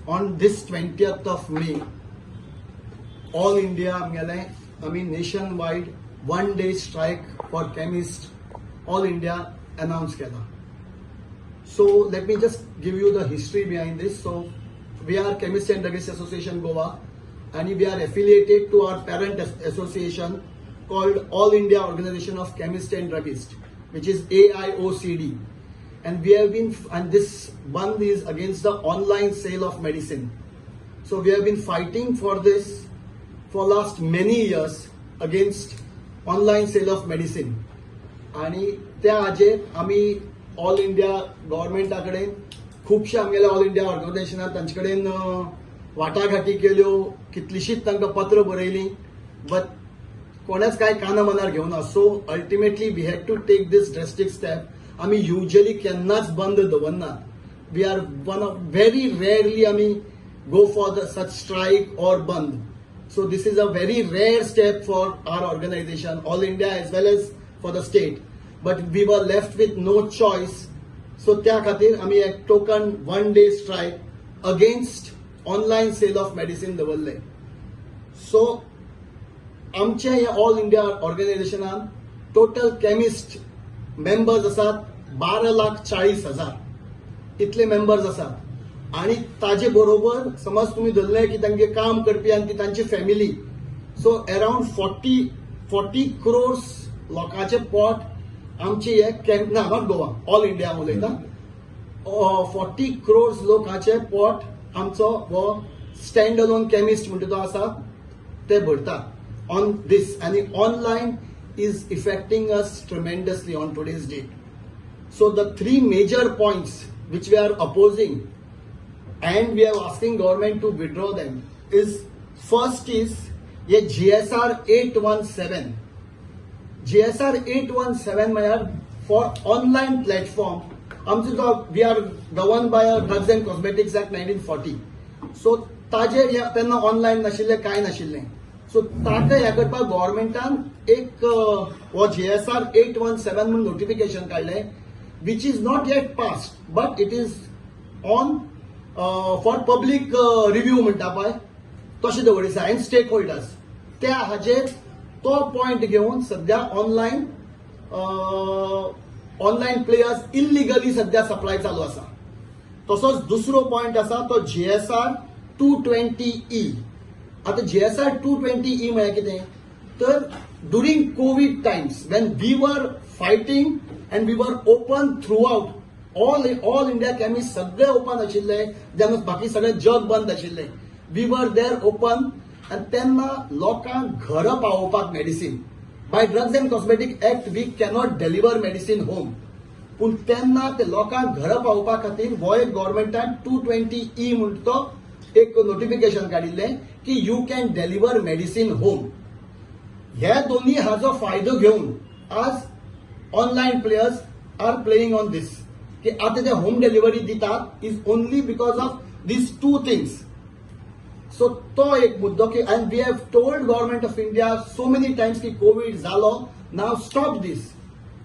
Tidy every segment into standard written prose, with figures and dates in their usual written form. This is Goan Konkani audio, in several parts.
On this 20th of May, all India आमगेलें आमी nation wide one day strike for chemist all India announce केला. So let me just give you the history behind this. So we are Chemist and Druggist Association Goa and we are affiliated to our parent association called All India Organization of Chemists and Druggists, which is AIOCD. And we have been, and this one is against the online sale of medicine. So we have been fighting for this for last many years against online sale of medicine. आणि त्या हाजेर आमी ऑल इंडिया गव्हर्मेंटा कडेन खुबशे आमगेले ऑल इंडिया ऑर्गनायझेशनान तांचे कडेन वाटाघाटी केल्यो, कितलीशीच तांकां पत्र बरयलीं, बट कोणेच कांय काना मनार घेवना. So ultimately we had to take this drastic step. आमी युजली केन्नाच बंद दवरनात. We are one of very rarely आमी go for the such strike or bandh. So this is a very rare step for our organization, all India as well as for the state. But we were left with no choice. So त्या खातीर आमी एक token one day strike against online sale of medicine दवरले. सो आमचे हे ऑल इंडिया ऑर्गनायझेशनान टोटल केमिस्ट मेंबर्स आसात 12,40,000, इतले मेंबर्स आसात. आणि ताजे बरोबर समज तुमी धरले की तांगे काम करपी आनी ती तांची family, so around 40 crores लोकांचे पोट आमचे हे कॅम्प ना, not Goa, all India हांव उलयता, 40 क्रोर्स लोकांचे पोट आमचो हो स्टँड अलोन केमिस्ट म्हणटा तो आसा ते भरता ऑन दीस. आनी online is affecting us tremendously on today's date. So the three major points which we are opposing and we are asking government to withdraw them is, first is hey GSR 817. GSR 817 म्हळ्यार फॉर ऑनलायन प्लॅटफॉर्म. आमचो जो we are govern by a Drugs and Cosmetics Act 1940, so ताजेर तेन्ना ऑनलायन नाशिल्लें, कांय नाशिल्लें. सो ताका हें करपाक गव्हर्मेंटान एक हो जीएसआर 817 म्हणून नोटिफिकेशन काडलें, which is not yet passed, but it is on for public review म्हणटा पळय तशें दवरिसा आनी स्टेक होल्डर्स. त्या हाजेर तो पॉयंट घेवन सध्या ऑनलायन प्लेयर्स इलिगली सध्या सप्लाय चालू आसा. तसोच दुसरो पॉयंट आसा तो जीएसआर 220E. आतां जीएसआर 220E म्हळ्यार कितें तर during Covid times, when we were fighting and we were open throughout all India chemist सगळे ओपन आशिल्ले, जेन्ना बाकी सगळे जग बंद आशिल्ले, we were there open. आनी तेन्ना लोकांक घरा पावोवपाक medicine, by drugs and cosmetic act we cannot deliver medicine home, पूण तेन्ना ते लोकांक घरा पावोवपा खातीर हो एक गव्हर्मेंटान 220E म्हणटा तो एक नोटिफिकेशन काडिल्लें की you can deliver medicine home. हे दोन्ही हाजो फायदो घेवन आज online players are playing on this, की आतां ते होम डिलिव्हरी दितात is only because of these two things. So तो एक मुद्दो की, and we have told Government of India so many times की कोवीड जालो, नाव स्टॉप दीस.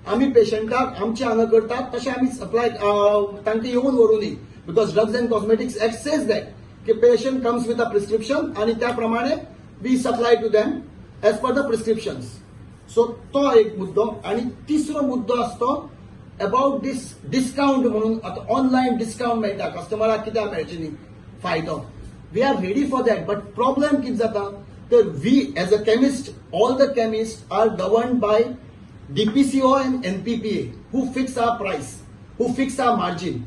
आमी पेशंटाक आमचे हांगा करतात तशें आमी सप्लाय तांकां येवन व्हरूं न्ही, because Drugs and Cosmetics Act says that की patient comes with a prescription आणि त्या प्रमाणे we supply to them as per the prescriptions. So तो एक मुद्दो. आणि तिसरो मुद्दो आसतो अबाउट दीस डिस्काउंट म्हणून. आतां ऑनलायन डिस्काउंट मेळटा कस्टमराक, कित्याक मेळचे न्ही फायदो? We are ready for that, but problem कितें जाता तर we as a chemist, all the chemist are govern by DPCO and NPPA, who fix our price, who fix our margin.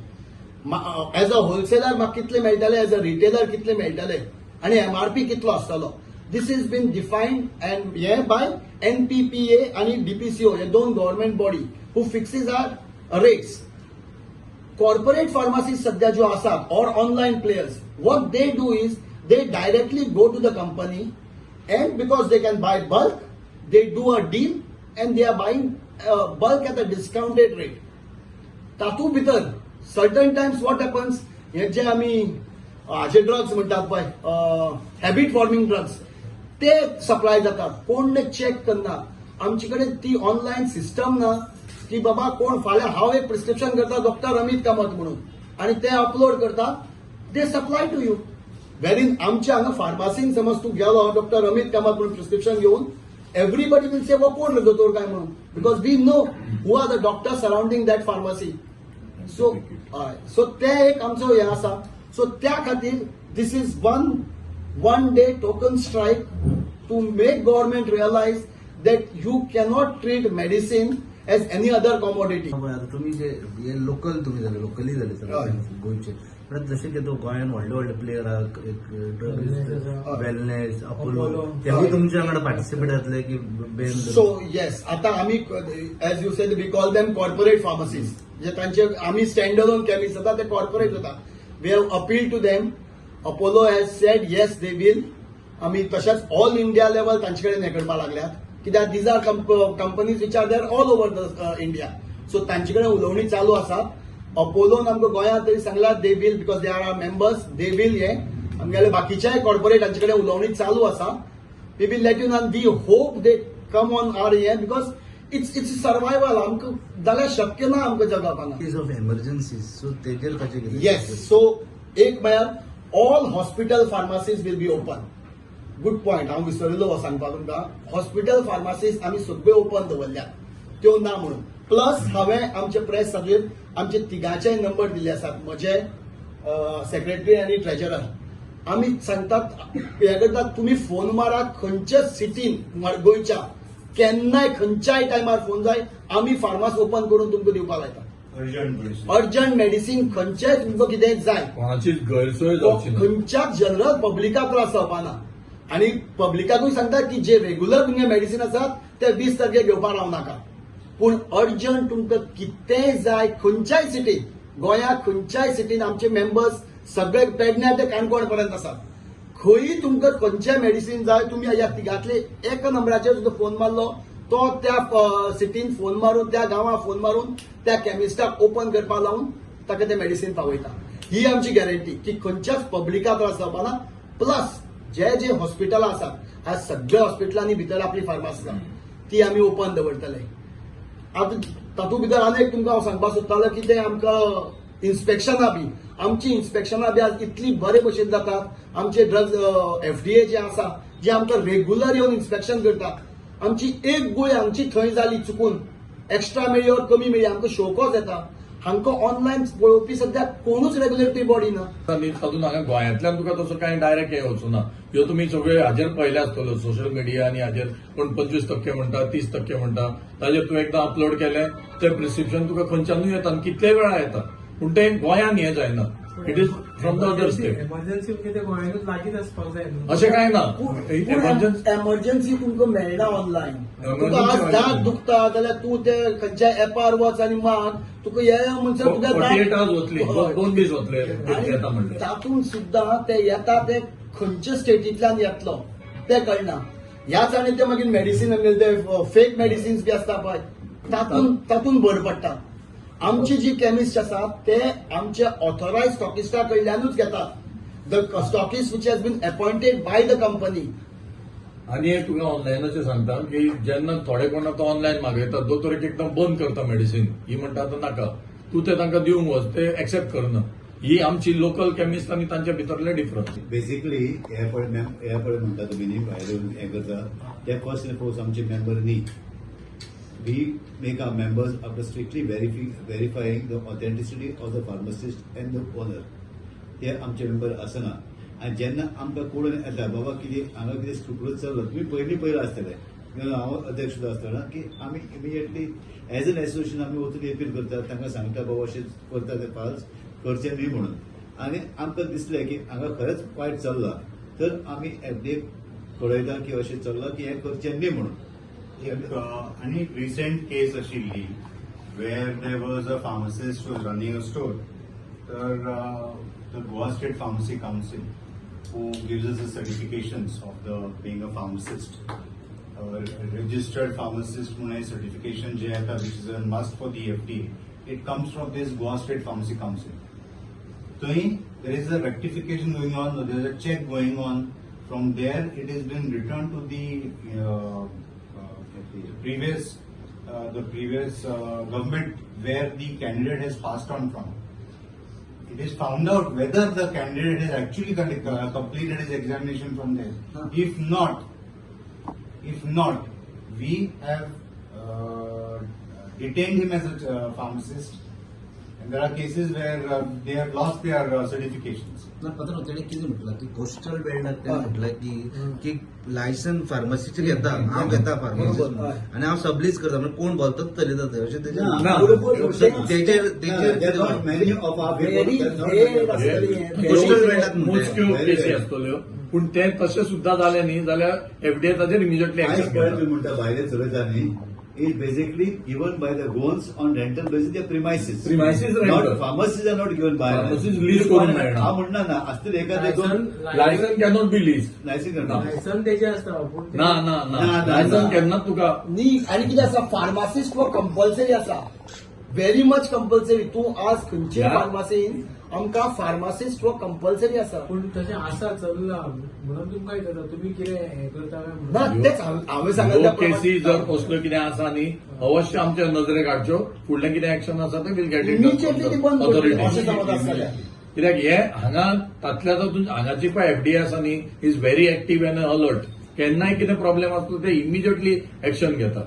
As a wholesaler म्हाका कितले मेळटले, एज अ रिटेलर कितले मेळटले आनी एमआरपी कितलो आसतलो, this is been defined and hey bye NPPA आनी डीपीसीओ, हे दोन government body who fixes our rates. Corporate pharmacies सध्या ज्यो आसात or online players, what they do is they directly go to the company and because they can buy bulk, they do a deal and they are buying bulk at a discounted rate. तातूंत भितर सर्टन टायम्स what happens, हे जे आमी हाजे ड्रग्स म्हणटात पळय, हॅबिट फॉर्मिंग ड्रग्स, ते सप्लाय जातात. कोण चॅक करना. आमचे कडेन ती ऑनलायन सिस्टम ना की बाबा कोण फाल्यां हांव एक प्रिस्क्रिप्शन करता डॉक्टर अमित कामत म्हणून आनी ते अपलोड करता. they supply to you. Wherein आमच्या हांगा फार्मासीन समज तूं गेलो डॉक्टर अमित कामत म्हणून प्रिस्क्रिप्शन घेवन, एवरीबडी will say, हो कोण रे दोतोर काय म्हणून, because we know who are the doctor surrounding that pharmacy. So हय, सो ते एक आमचो हें आसा. सो त्या खातीर this is one day token strike to make government realise that you cannot treat medicine as any other commodity. पळय, आता तुमी जे हे लोकल तुमी जाले, लोकली जाले सगळे गोंयचे, पण जशें की तो गोंयान व्हडले व्हडले प्लेयर एक वेलनेस, अपोलो, तेवूय तुमच्या वांगडा पार्टिसिपेट जातले की बेन? सो येस, आता आमी, as you said, we call them corporate pharmacies. म्हणजे तांचे आमी स्टँड अलोन केमिस्ट जाता, ते कॉर्पोरेट जाता. We have appeal to them. Apollo has said yes, they will. आमी तशेंच ऑल इंडिया लेवल तांचे कडेन हें करपाक लागल्यात, कित्याक these are companies which are there all over the India. So तांचे कडेन उलोवणी चालू आसात. अपोलोन आमकां गोंयांत तरी सांगला they will, because they are our members, they will. हे आमगेले बाकीच्याय कॉर्पोरेटांचे कडेन उलोवणी चालू आसा. We will let you know. We hope they come on our here, because it's survival. आमकां जाल्यार शक्य ना आमकां जगप हांगा. केस ऑफ एमर्जन्सी, सो तेजेर कशें कितें? येस, सो एक म्हळ्यार all hospital pharmacies will be open. Good point, हांव विसरिल्लो हो सांगपाक तुमकां. हॉस्पिटल फार्मासीज आमी सगळ्यो ओपन दवरल्यात, त्यो ना म्हणून. प्लस हांवें आमचे प्रेस खातीर आमचे तिगांचेय नंबर दिल्ले आसात, म्हजे, सेक्रेटरी आनी ट्रेजरर. आमी सांगतात, हें करतात, तुमी फोन मारा खंयच्याच सिटीन गोंयच्या, केन्नाय खंयच्याय टायमार फोन जाय, आमी फार्मास ओपन करून तुमकां दिवपाक लायता. Urgent medicine. Urgent medicine खंयचेय तुमकां कितें जाय. कोणाचीच गैरसोय जावची ना. खंयच्याच जनरल पब्लिकाक त्रास जावपा ना. आनी पब्लिकाकूय सांगता की जे रेग्युलर तुमगे मेडिसीन आसात ते 20 तारखेक घेवपाक रावनाका, पूण अर्जंट तुमकां कितेंय जाय, खंयच्याय सिटीन, गोंया खंयच्याय सिटीन, आमचे मेंबर्स सगळे पेडण्या ते काणकोण पर्यंत आसात, खंयी तुमकां खंयचें मेडिसीन जाय, तुमी ह्या तिगांतले एका नंबराचेर सुद्दां फोन मारलो, तो त्या सिटीन फोन मारून, त्या गांवां फोन मारून, त्या केमिस्टाक ओपन करपाक लावन ताका तें मेडिसीन पावयता. ही आमची गॅरंटी की खंयच्याच पब्लिकाक त्रास जावपा ना. प्लस जे जे हॉस्पिटलां आसात, ह्या सगळ्या हॉस्पिटलांनी भितर आपली फार्मास आसा, ती आमी ओपन दवरतले. आतां तातूंत भितर आनी एक तुमकां हांव सांगपाक सोदतालो की ते आमकां इन्स्पेक्शनां बी, आमची इन्स्पेक्शनां बी आज इतली बरे भशेन जातात. आमचे ड्रग्ज एफडीए जे आसा, जे आमकां रेगुलर येवन इन्स्पेक्शन करता, आमची एक गुळी आमची थंय जाली चुकून एक्स्ट्रा मेळ्ळी or कमी मेळ्ळी, आमकां शोकॉज येता. हांकां ऑनलायन पळोवपी सद्याक कोणूच रेग्युलेटरी बॉडी ना. आनी तातूंत हांगा गोंयांतल्यान तुका तसो कांय डायरेक्ट हे वचूना. ह्यो तुमी सगळे हाजेर पळयले आसतल्यो, सोशल मिडिया आनी हाजेर कोण 25% म्हणटा, 30% म्हणटा. ताजेर तूं एकदां अपलोड केलें, तें प्रिस्क्रिप्शन तुका खंयच्यानूय येता आनी कितलेय वेळा येता. पूण तें गोंयान हें जायना, it is from the other state. Emergency म्हणजे ते गोंयांतूच लागींच आसपाक जाय न्हू. अशें कांय ना. एमर्जन्सी एमर्जन्सी तुमकां मेळना ऑनलायन. तुका आज दांत दुखता जाल्यार तूं ते खंयच्या एपार वच आनी माग, तुका हे म्हणसर तुका 48 आवर्स वतली. हय. 2 दीस वतले. आनी येता म्हणल्यार तातूंत सुद्दां ते येता ते खंयच्या स्टेटींतल्यान येतलो ते कळना. ह्याच आनी ते मागीर मेडिसीन आमगेले ते फेक मेडिसिन्स बी आसता पळय, तातूंत भर पडटा. आमची जी केमिस्ट आसात ते आमचे ऑथोरायज स्टॉकिस्टा कडल्यानूच घेतात, the stockist which has been appointed by the company. आनी एक तुका ऑनलायनाचें सांगता की जेन्ना थोडे कोण आतां ऑनलायन मागयतात, दोतोर एक एकदम बंद करता मेडिसीन. ही म्हणटा आतां नाका, तूं ते तांकां दिवंक वच, ते एक्सेप्ट करना. ही आमची लोकल केमिस्ट आनी तांच्या भितरले डिफरन्स. बेसिकली हे पळय हे पळय म्हणटा तुमी न्ही, भायर येवन हें करता ते, फर्स्ट अँड फोस्ट आमचे मेंबर न्ही. We make our members after strictly verifying the authenticity of the pharmacist and the owner. ते आमचे मेंबर आसना. आनी जेन्ना आमकां कळून येता बाबा कितें हांगा कितें स्क्रुप्युलस चल्ला, तुमी पयलीं पयलीं आसतले, हांव अध्यक्ष सुद्दां आसतना की आमी इमिजिएटली एज एन एसोसिएशन आमी वचून एपील करता, तांकां सांगता बाबा अशें करता ते फाल्स करचें न्ही म्हणून. आनी आमकां दिसलें की हांगा खरेंच वायट चल्लां तर आमी एफडीए कळयता की अशें चल्लां की हें करचें न्ही म्हणून. एक आनी एक रिसेंट केस आशिल्ली where there was a pharmacist was running a store. तर the Goa State Pharmacy Council, who gives us the certifications of the being a pharmacist, registered pharmacist म्हणून हे सर्टिफिकेशन जे येता, which is a must for the FDA, it comes from this Goa State Pharmacy Council. थंय there is a rectification going on, there is a check going on. From there it has been returned to the previous government where the candidate has passed on from. it is found out whether the candidate has actually completed his examination from there. Huh. If not, we have detained him as a pharmacist, and there are cases where they have lost their certifications. ना पत्र तेणे कितें म्हटलां की कोस्टल बेल्टाक तेणे हय. म्हटलां की की लायसन फार्मासीचें घेता हांव घेता फार्मासी बरोबर, हय. आनी हांव सबलीज करता म्हणजे कोण भोंवतच चलयता थंय अशें तेजेर ना. बरोबर. तेजेर There तेजेर not many of our people Very that's not rare many of our आसतली people. हें. कोस्टल बेल्टाक म्हणटा मोजक्यो Very केसी rare. आसतल्यो पूण ते तशें सुद्दां जालें न्ही जाल्यार एफडीए ताजेर इमिजिएटली आयज एक्शन पळय घेता. तुमी म्हणटा भायले चलयता न्ही is basically given by the Goans on rental basis their premises. Premises rental. Not pharmacies are not given by. Pharmacies lease करून मेळना. हांव म्हणना ना आसतले एखादे दोन licence cannot be lease. Licence करना. लायसन तेजे आसता पूण ते- ना ना ना, ना, ना, लायसन ना. केन्नाच तुका न्ही आनी कितें आसा, फार्मासिस्ट हो कंपल्सरी आसा, व्हेरी मच कंपल्सरी. तूं आज खंयचे ह्या- फार्मासीन आमकां फार्मासिस्ट हो कंपल्सरी आसा. पूण तशें आसा चल्लां म्हणून तुमकां विचारता तुमी कितें हें करता काय ना, म्हणून. तेच हांवें सांगलें ह्यो त्या प्रमाण. केसी जर असल्यो कितें आसा न्ही, अवश्य आमच्या नजरेक हाडच्यो. फुडलें कितें एक्शन आसा तें will get it immediately ती बंद करतली अशें ऑथॉरिटी. समज आसा जाल्यार. कित्याक हे हांगा तातल्या तातूंत हांगाची पळय एफडीए आसा न्ही, is very active and alert. केन्नाय कितें प्रॉब्लेम आसलो ते इमिजिएटली एक्शन घेता.